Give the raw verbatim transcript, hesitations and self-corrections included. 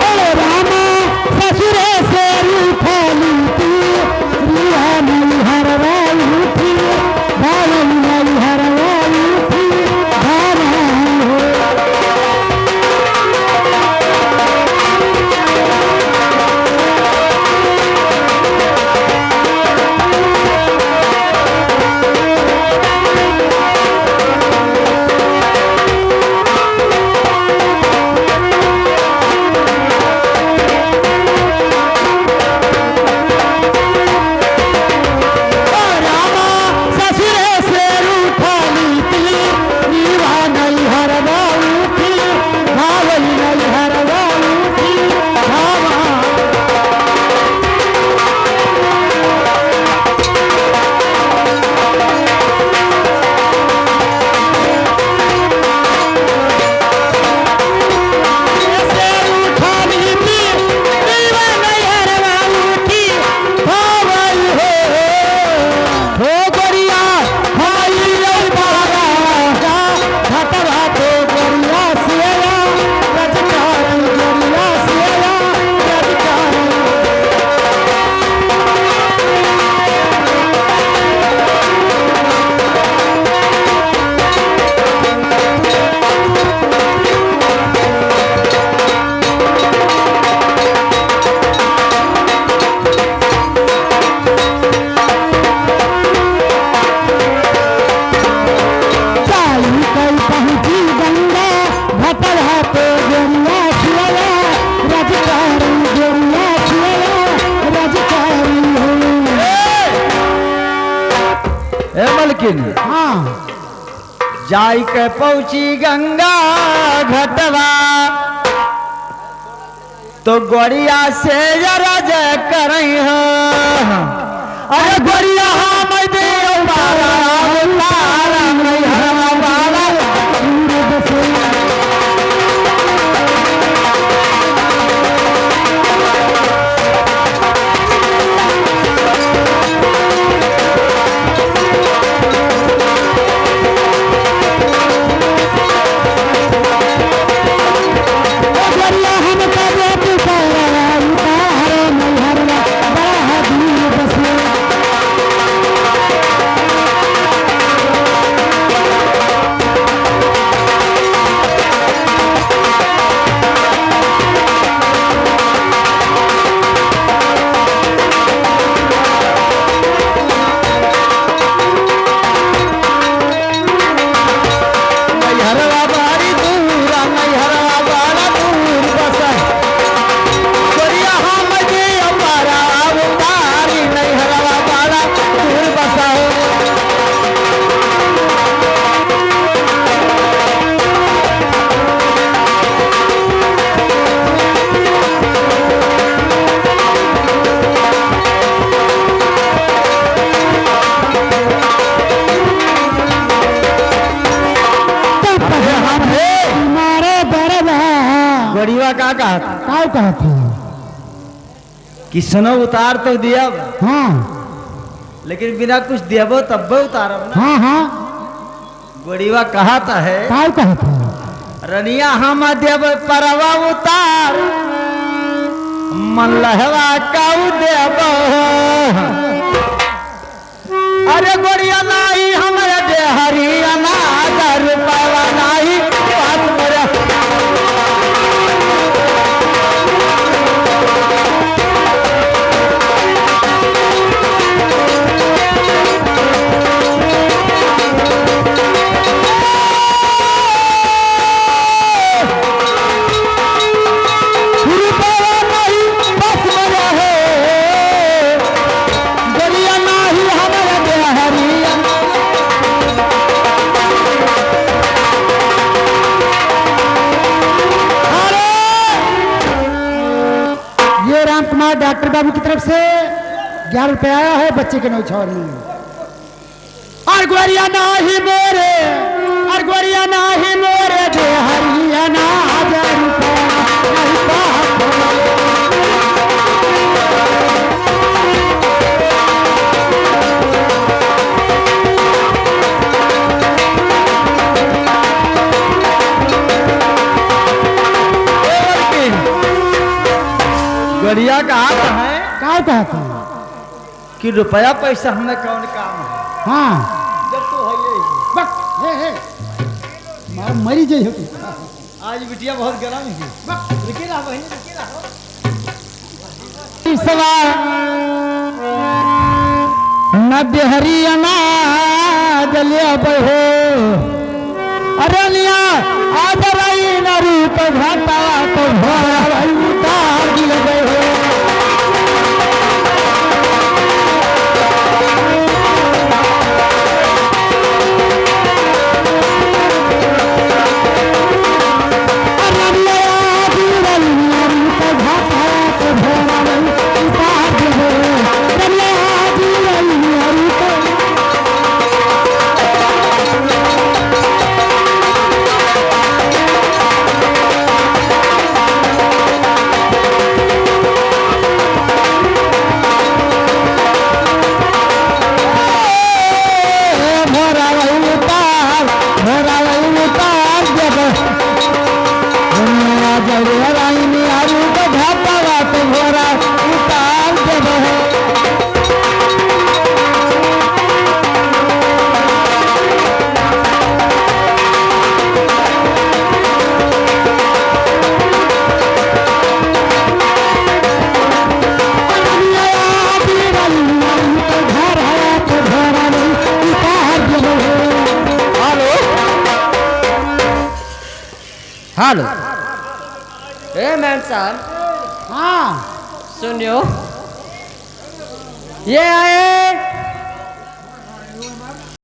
ए रामा, ससुरे से रूठली तू, रिया नैहरवा उठी, भाई नैहरवा उठी, भाई हो। ए मलकिन, हाँ। जाई के पहुँची गंगा घटवा, तो गोरिया से जरा जय करई हो। अरे गोरिया हम देव पारा उतारा नैहरवा वाला। नैहरवा बारी दूर, नैहरवा बड़ा दूर बसा। गोरिया हम जे अम्बारा अवतारी, नैहरवा बड़ा दूर बसा। गोरिवा का कहत? का कहत है? कि सुनो, उतार तो दियब, हाँ। लेकिन बिना कुछ देबो तब्बे उतारब ना। हाँ, हाँ। गोरिवा कहत है, का कहत है? रनिया हम देब परवा उतार, मलहवा काऊ देब। अरे गोरिया नाही हमरे देहरिया ना, हजार रुपया नाही पास मेरे। ये राम कुमार डॉक्टर बाबू की तरफ से ग्यारह रुपया आया है बच्चे के नौछावर में। और गोरिया नाही मोरे, और गोरिया नाही मोरे, दे हरिया ना हजार रुपया, नहीं बाप। बढ़िया कहा तो है। का कहत है? कि रुपया पैसा हमें कौन काम है? हाँ। जब तू है ये। बक, हे, हे। मार मरी जाइए तू। आज बिटिया बहुत गरम है। बक। रुके रहा बहन, रुके रहा। सवा न देहरी अनाज लेबै हो। अरे निया, आज रही न रूप घाटा तो भरा रही उतार लेबै हो। हेलो। हेलो। ए मैम साहब। हाँ। सुनियो। ये आए।